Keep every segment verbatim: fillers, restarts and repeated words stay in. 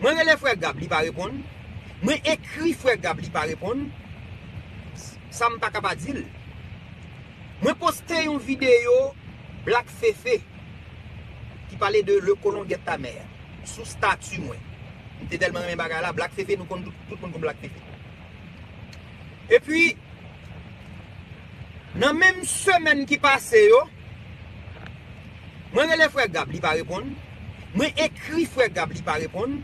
Mwen rele frè Gab, li pa reponn. Mwen ekri frè Gab, li pa reponn. Sa m pa ka pa di l. Mwen poste yon videyo Black Fefe ki pale de le colon guette ta mère sou stati mwen. M te tèlman renmen bagay la, Black Fefe, nou konn tout, tout moun konn Black Fefe. Epi, nan menm semèn ki pase yo, mwen rele frè Gab, li pa reponn. Mwen ekri frè Gab, li pa reponn.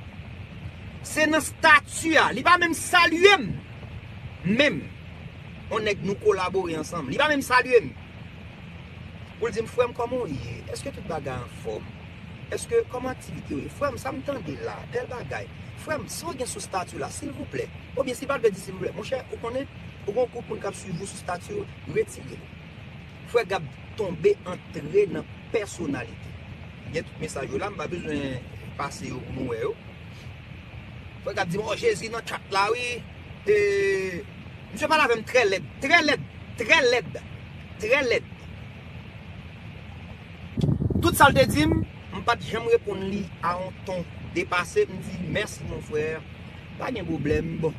Se nan stati a, li pa menm salye m. Menm. On nèg nou kolabore ansanm. Li pa menm salye m. Pou l di m, "Frè m, kòman w ye? Èske tout bagay anfòm? Èske, kòman aktivite yo ye? Frè m, sa m tande la, tèl bagay. Frè m, sa w gen sou stati w la, silvouplè." Oubyen si l pa t vle di silvouplè, monchè, ou konnen, ou gen yon gwoup moun k ap swiv ou sou stati w, retire l. Frè Gab tonbe antre nan pèsonalite. Gen tout mesaj yo la, m pa bezwen pase yo pou nou wè yo. Frè Gab di m, "O, Jezi nan chat la, wi." E, misye pale avè m trè lèd, trè lèd, trè lèd, trè lèd. Tout sa l te di m, m pa t janm reponn li a yon ton depase. M di, "Mèsi, mon frè. Pa gen pwoblèm. Bon,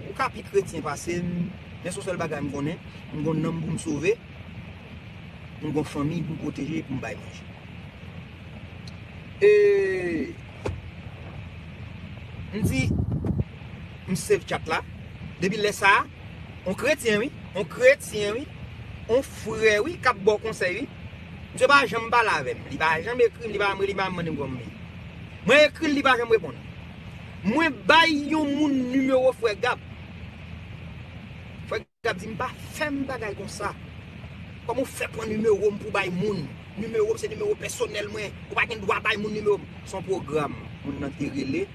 ou ka pi kretyen pase m, men se yon sèl bagay m konnen. M gon nanm pou m sove. M gon fanmi pou m pwoteje, pou m bay manje." E, m di, m save chat la. Depi lè sa a, on kretyen, wi. On kretyen, wi. On frè, wi, k ap ba w konsèy, wi. Misye pa janm pale avè m. Li pa janm ekri m, li pa janm rele m, li pa janm mande m kòman m ye. Mwen ekri l, li pa janm reponn. Mwen bay yon moun nimewo frè Gab. Frè Gab di m, "Pa fè m bagay konsa. Kòman w fè pran nimewo m pou w bay moun? Nimewo m se nimewo pèsonèl mwen. Ou pa gen dwa bay moun nimewo m." Se yon pwogram moun nan te rele.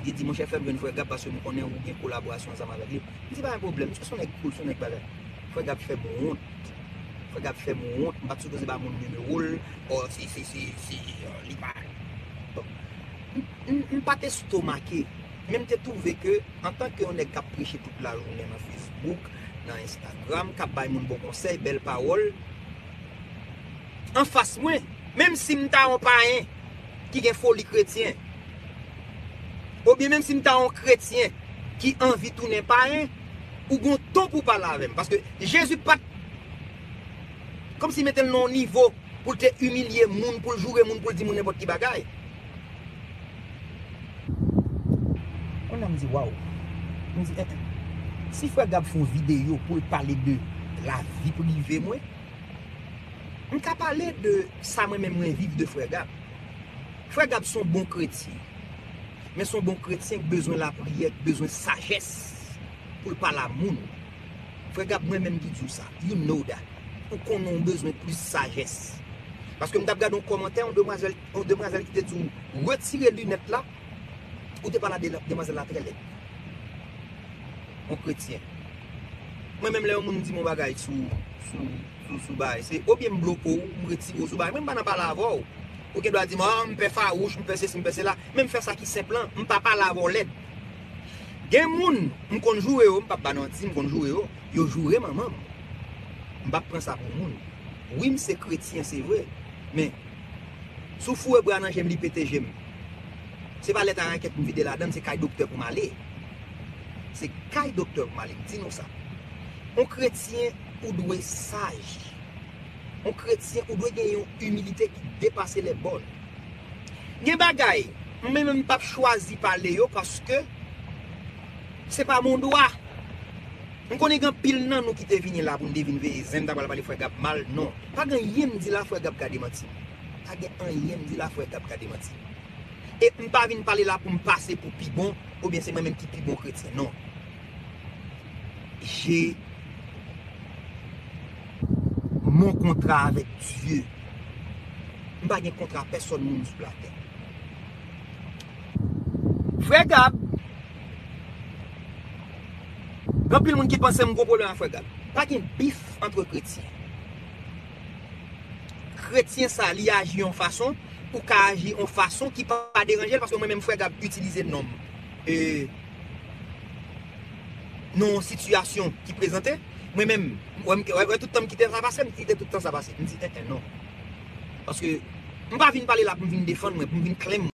Li di, "Monchè, fè m jwenn frè Gab paske m konnen ou gen kolaborasyon ansanm avèk li." M di, "Pa gen pwoblèm, se yon nèg cool, se yon nèg bagay." Frè Gab fè m wont. Frè Gab fè m wont. M pa t sipoze ba moun nimewo l. O, si, si, si, si, li pa. Bon. M, m, m pa t estomake. Men m te twouve ke, antanke yon nèg k ap preche tout lajounen nan Facebook, nan Instagram, k ap bay moun bon konsèy, bèl pawòl, anfas mwen, menm si m ta yon payen ki gen foli kretyen, oubyen menm si m ta yon kretyen ki anvi tounen payen, ou gon ton pou w pale avè m. Paske Jezi pa t kòmsi mete l nan yon nivo pou l te imilye moun, pou l joure moun, pou l di moun nenpòt ki bagay. Kounye a m di, "Waw." M di, "Eh, eh. Si frè Gab fè yon videyo pou l pale de lavi prive mwen, m ka pale de sa mwen menm mwen viv de frè Gab." Frè Gab se yon bon kretyen. Men se yon bon kretyen ki bezwen lapriyè, ki bezwen sajès pou l pale a moun. Frè Gab, mwen menm ki di w sa. You know that. Ou konnen w bezwen plis sajès. Paske m t ap gade yon kòmantè, yon demwazèl, yon demwazèl ki te di w, "Retire linèt la." Ou te pale a de, demwazèl la trè lèd. Yon kretyen. Mwen menm lè yon moun di m yon bagay sou, sou, sou, sou bagay, se oubyen m bloke w, m retire w sou bagay. Mwen m pa nan pale avè w. Ou gen dwa di m, "Ah, m pè fawouch, m pè sesi, m pè sela." Men m fè sa ki senp lan, m pa pale avè w lèd. Gen moun, m konn joure yo, m p ap ba nou manti, m konn joure yo, yo joure manman m. M p ap pran sa pou moun. Wi, m se kretyen, se vre. Men, si w foure bra nan je m, li pete je m. Se pa lèt a rakèt m vide ladan l, se kay doktè pou m ale. Se kay doktè pou m ale, m di nou sa. On kretyen, ou dwe saj. On kretyen, ou dwe gen yon imilite ki depase lè bòn. Gen bagay, mwen menm m p ap chwazi pale yo paske se pa mon dwa. M konnen gen anpil nan nou ki te vini la pou n te vin veye zen, m ta pral pale frè Gab mal. Non. Pa gen anyen m di la frè Gab ka demanti m. Pa gen anyen m di la frè Gab ka demanti m. E m pa vin pale la pou m pase pou pi bon, oubyen se mwen menm ki pi bon kretyen. Non. J'ai mon contrat avec Dieu. M pa gen kontra pèsòn moun sou latè. Frè Gab, gen anpil moun ki panse m gon pwoblèm ak frè Gab. Pa gen bif antre kretyen. Kretyen sa, li aji yon fason, ou ka aji yon fason ki pa deranje l, paske mwen menm frè Gab itilize non m. E, nan yon sitiyasyon ki prezante, mwen menm, wè, m, wè, wè tout tan m kite sa pase, m kite tout tan sa pase. M di, en, en, non. Paske, m pa vin pale la pou m vin defann mwen, pou m vin klenm.